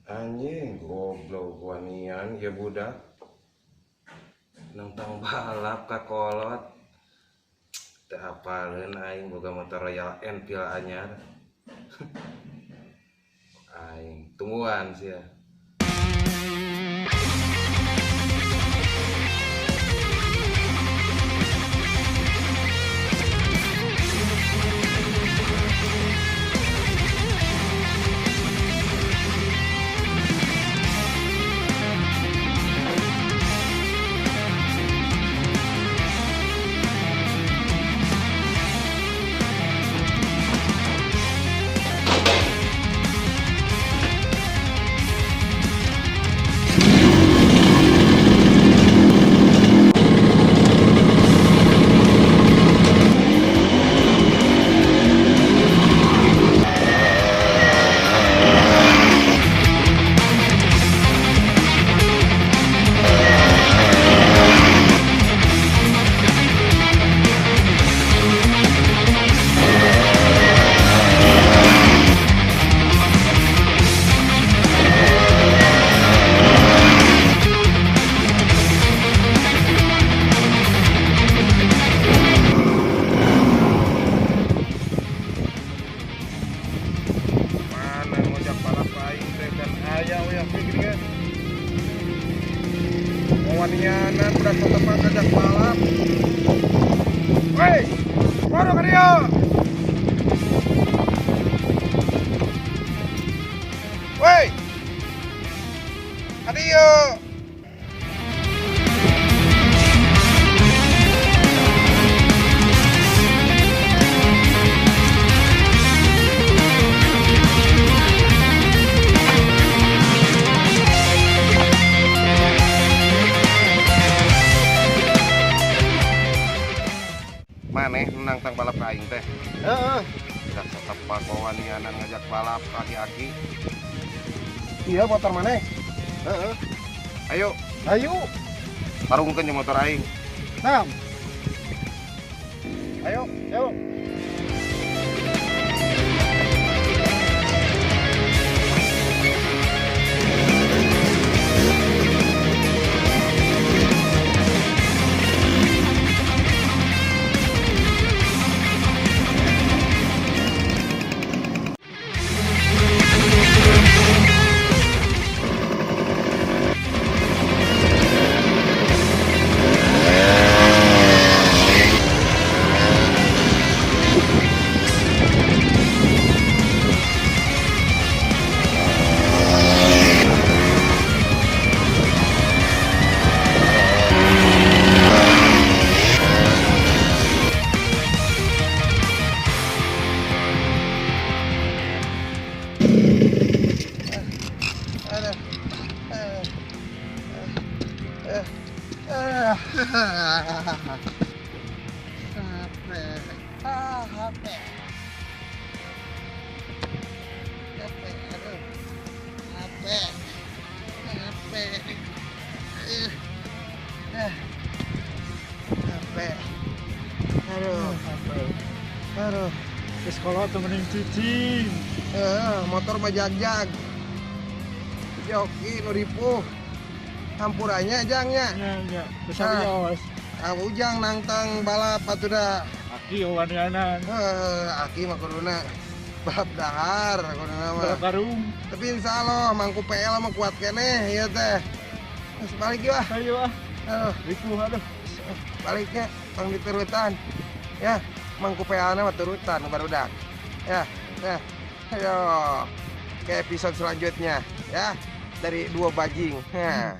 Anjing goblok wanian ya budak. Nangtang balap ka kolot. Teu apaleun aing boga motor Royal Enfield anyar. Aing tungguan sia. Mana ngojak balap aing teh kan aya we aya gini kan. Wanianan udah tepat ngajak balap. Woi, baru ka dieu. Woi. Ka dieu. Maneh nangtang balap ka aing teh. Heeh. Udah satepak wanianan ngajak balap aki-aki. Iya motor maneh. Heeh. Ayo. Ayo. Tarungkeun jeung motor aing. Nah. Ayo, ayo. Aduh, di sekolah temenin cicing. Motor mah jag-jag. Joki nu ripuh. Hampurannya jangnya. Nya, nya. Besar awas. Ah, ujang nangtang balap atuh da. Aki wanianan. Aki mah kuduna balap dahar kuduna mah. Balap karung. Tapi insyaallah mangku PL mah kuat keneh ieu teh. Geus balik yeuh ah. Ayo ah. Aduh, ripuh aduh. Baliknya tong diturutan. Ya, mangku PL-na mah turutan barudak. Ya, nah. Ayo ke episode selanjutnya ya dari dua bajing. Nah.